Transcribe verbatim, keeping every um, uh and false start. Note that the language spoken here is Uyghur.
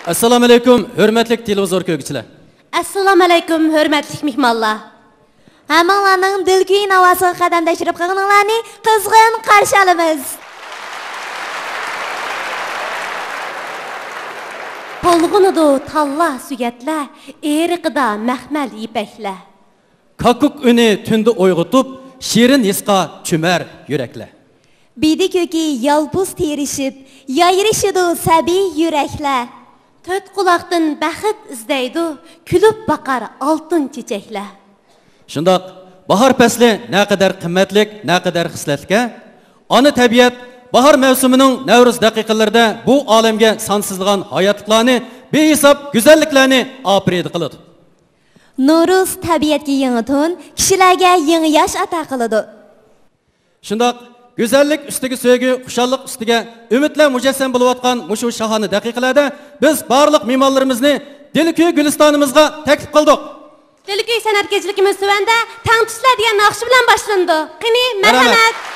ئەسسالامۇئەلەيكۇم، ھۆرمەتلىك تېلېۋىزور كۆرگۈچىلەر. ئەسسالامۇئەلەيكۇم، ھۆرمەتلىك مېھمانلار. ھەممىڭلارنىڭ دىلكۈيۈن ئاۋازىغا قەدەم تەشرىپ قىلغىنىڭلارنى قىزغىن قارشى ئالىمىز. تولغىنىدۇ تاللا سۆگەتلەر، ئېرىقىدا مەخمەل يىپەكلەر. كاككۇك ئۈنى تۈندە ئويغىتىپ، شېرىن ھېسقا چۆمەر يۈرەكلەر. بىدە كۆكى يالپۇز تېرىشىپ، يايرىشىدۇ سەبىي يۈرەكلەر. تۆت قۇلاقتىن بەخت ئىزدەيدۇ، كۈلۈپ باقار ئالتۇن چېچەكلەر. شۇنداق، باھار پەسلى نەقەدەر قىممەتلىك، نەقەدەر خىسلەتلىك-ھە! ئانا تەبىئەت باھار مەۋسۇمىنىڭ نەۋرۇز دەقىقىلىرىدە بۇ ئالەمگە سانسىزلىغان ھاياتلىقلارنى، بىھېساب گۈزەللىكلەرنى ئاپىرىدە قىلىدۇ. نورۇز تەبىئەتكە يېڭى تون، كىشىلەرگە يېڭى ياش ئاتا قىلىدۇ. شۇنداق، گۈزەللىك ئۈستىگە سۆيگۈ، خۇشاللىق ئۈستىگە ئۈمىدلەر مۇجەسسەم بولۇۋاتقان مۇشۇ شاھانە دەقىقىلەردە بىز بارلىق مېھمانلىرىمىزنى دىلكۈي گۈلىستانىمىزغا تەكلىپ قىلدۇق. دىلكۈي سەنئەت كېچىلىكىمىز تۆۋەندە تەڭتۇشلار دېگەن ناخشا بىلەن باشلىنىدۇ. قېنى، مەرھەمەت. مەرھەمەت.